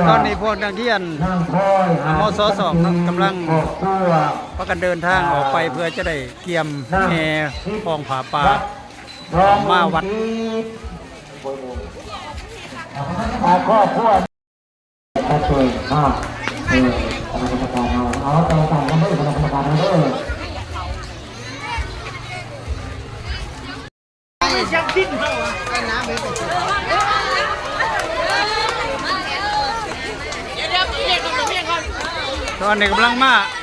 ຕອນນີ້ພວກນັກຮຽນ ມສ ສອງເນາະ ກຳລັງພາກັນເດີນທາງອອກໄປ ເພື່ອຈະໄດ້ກຽມແຫ່ຂອງຜ້າປ່າ ມາວັດ. ຕອນນີ້ກຳລັງມາ. ເ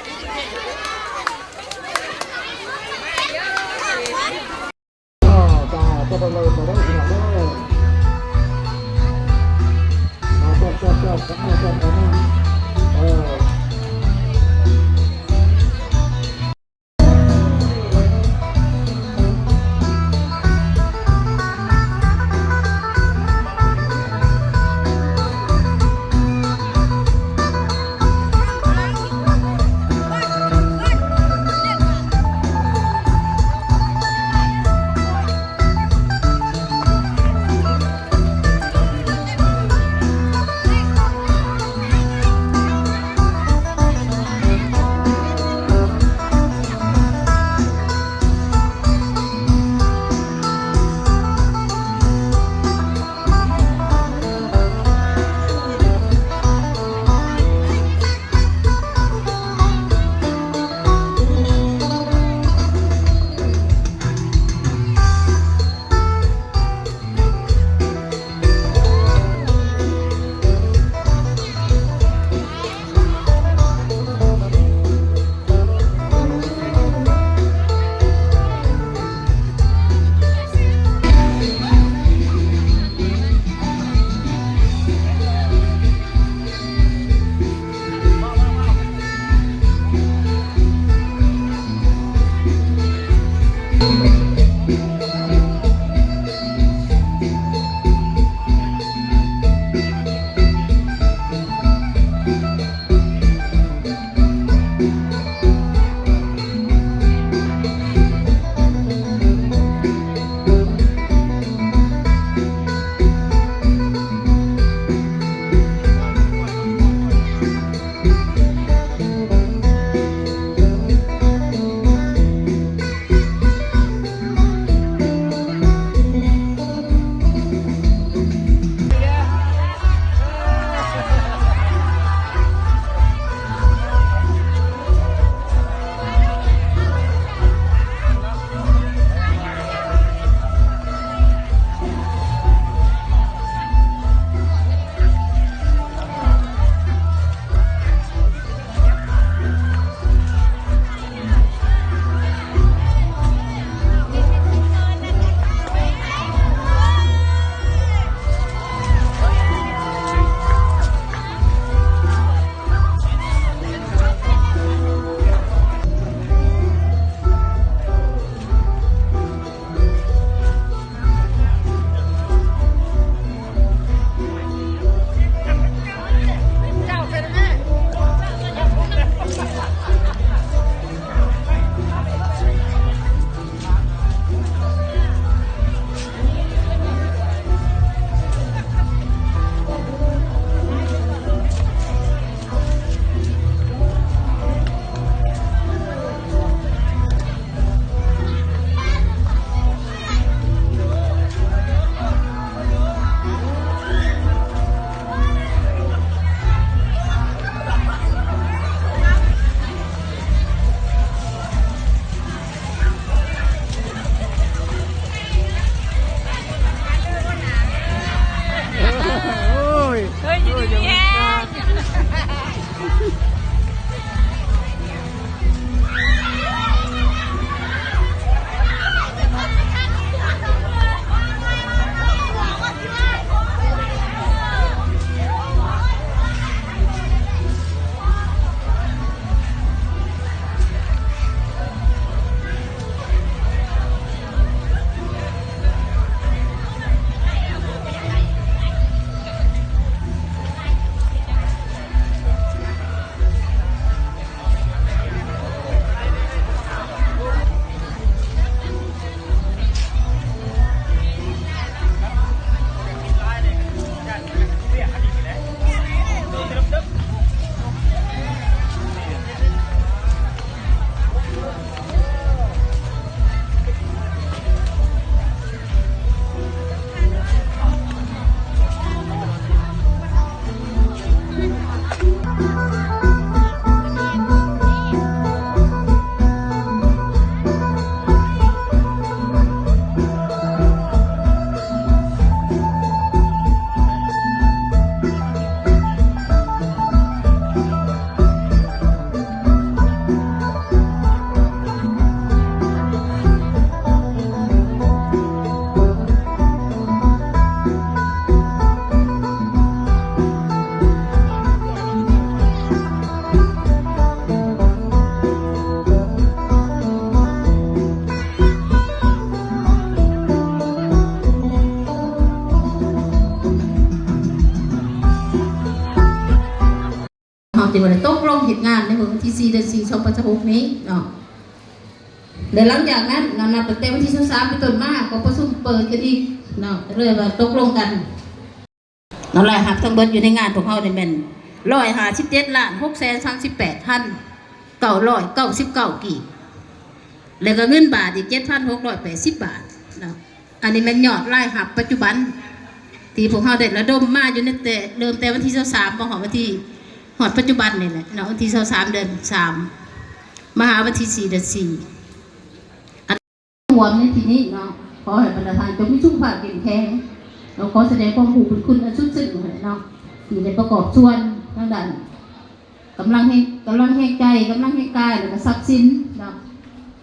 ທີ່ວ່າໄດ້ຕົກລົງເຮັດງານໃນມື້ວັນທີສີ່ ເດືອນສີ່ ສອງພັນຊາວຫົກນີ້ເນາະ ແລະ ຫຼັງຈາກນັ້ນເນາະ ນັບຕັ້ງແຕ່ວັນທີຊາວສາມເປັນຕົ້ນມາ ກໍປະຊຸມເປີດກັນອີກເນາະ ເລີຍວ່າຕົກລົງກັນເນາະ ລາຍຮັບທັງເບິດຢູ່ໃນງານພວກເຮົານີ້ແມ່ນ ຮ້ອຍຫ້າສິບເຈັດລ້ານ ຫົກແສນສາມສິບແປດພັນ ເກົ້າຮ້ອຍເກົ້າສິບເກົ້າກີບ ແລະກໍເງິນບາດອີກ ເຈັດພັນຫົກຮ້ອຍແປດສິບບາດເນາະ. ອັນນີ້ແມ່ນຍອດລາຍຮັບປັດຈຸບັນ ທີ່ພວກເຮົາໄດ້ລະດົມມາຢູ່ໃນແຕ່ ເລີ່ມແຕ່ວັນທີຊາວສາມ ມາຮອດວັນທີ ຮອດປັດຈຸບັນນີ້ແຫຼະເນາະ ວັນທີຊາວສາມ ເດືອນສາມ ມາຫາວັນທີສີ່ ເດືອນສີ່ ອັນຮວມໃນທີ່ນີ້ເນາະ ຂໍໃຫ້ບັນດາທ່ານຈົ່ງມີສຸຂະພາບເຂັ້ມແຂງເນາະ ຂໍສະແດງຄວາມຮູ້ບຸນຄຸນອັນສຸດຊຶ້ງເນາະ ທີ່ໄດ້ປະກອບສ່ວນທາງດ້ານ ກຳລັງແຮງ ກຳລັງແຮງໃຈ ກຳລັງແຮງກາຍ ແລະກໍຊັບສິນເນາະ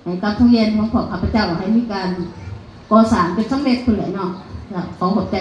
ໃຫ້ກັບໂຮງຮຽນຂອງພວກຂ້າພະເຈົ້າ ໃຫ້ມີການກໍ່ສ້າງຈົນສຳເລັດພຸ້ນແຫຼະເນາະ. ກໍຂໍຂອບໃຈ